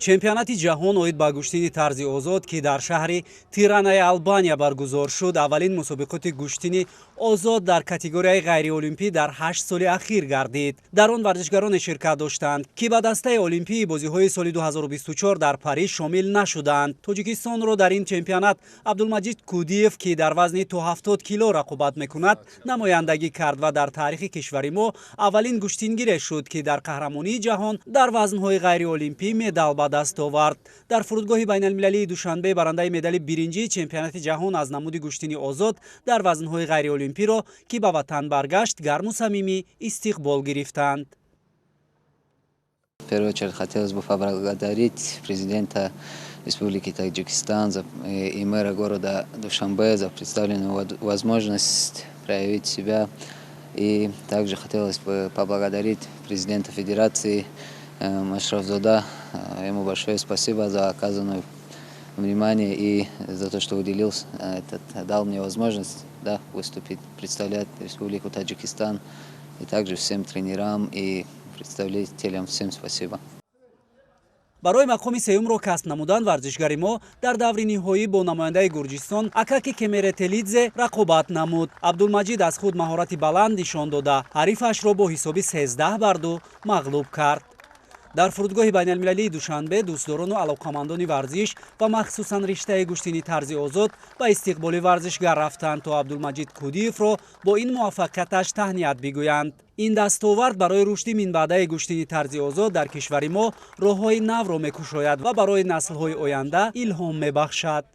Чемпионати ҷаҳон оид ба гӯштини тарзи озод, ки дар шаҳри Тиранаи Албания баргузор шуд, аввалин мусобиқоти гӯштини озод дар категорияи ғайриолимпӣ дар 8 соли ахир гардид. Дар он варзишгароне ширкат доштанд, ки ба дастаи олимпии бозиҳои соли 2024 дар Париж шомил нашуданд. Тоҷикистонро дар ин чемпионат Абдулмаҷид Кудиев, ки дар вазни то 70 кило рақобат мекунад, намояндагӣ кард ва дар таърихи кишвари мо аввалин гӯштингире шуд, ки дар қаҳрамонии ҷаҳон дар вазнҳои ғайриолимпӣ медал ба даст овард. Дар фурудгоҳи байналмилалии Душанбе барандаи медали биринҷии чемпионати ҷаҳон аз намуди гӯштини озод дар вазнҳои ғайриолимпиро, ки ба ватан баргашт, гарму самимӣ истиқбол гирифтанд. В первую очередь хотелось бы поблагодарить президента Республики Таджикистан и мэра города Душанбе за представленную возможность проявить себя. И также хотелось бы поблагодарить президента Федерации Машрафзода. Ему большое спасибо за оказанное внимание и за то, что уделил, дал мне возможность, да, выступить, представлять Республику Таджикистан. И также всем тренерам и представителям, всем спасибо. Барои мақоми сеюмро касб намудан варзишгари мо дар даври ниҳоӣ бо намояндаи Гурҷистон Акаки Кемеретелидзе рақобат намуд. Абдулмаҷид аз худ маҳорати баланд нишон дода, ҳарифашро бо ҳисоби 13 бар 2 мағлуб кард. Дар фурудгоҳи байналмилалии Душанбе дӯстдорону алоқамандони варзиш ва махсусан риштаи гӯштини тарзи озод ба истиқболи варзишгар рафтанд, то Абдулмаҷид Кудиевро бо ин муваффақияташ таҳният бигӯянд. Ин дастовард барои рушди минбаъдаи гӯштини тарзи озод дар кишвари мо роҳҳои навро мекушояд ва барои наслҳои оянда илҳом мебахшад.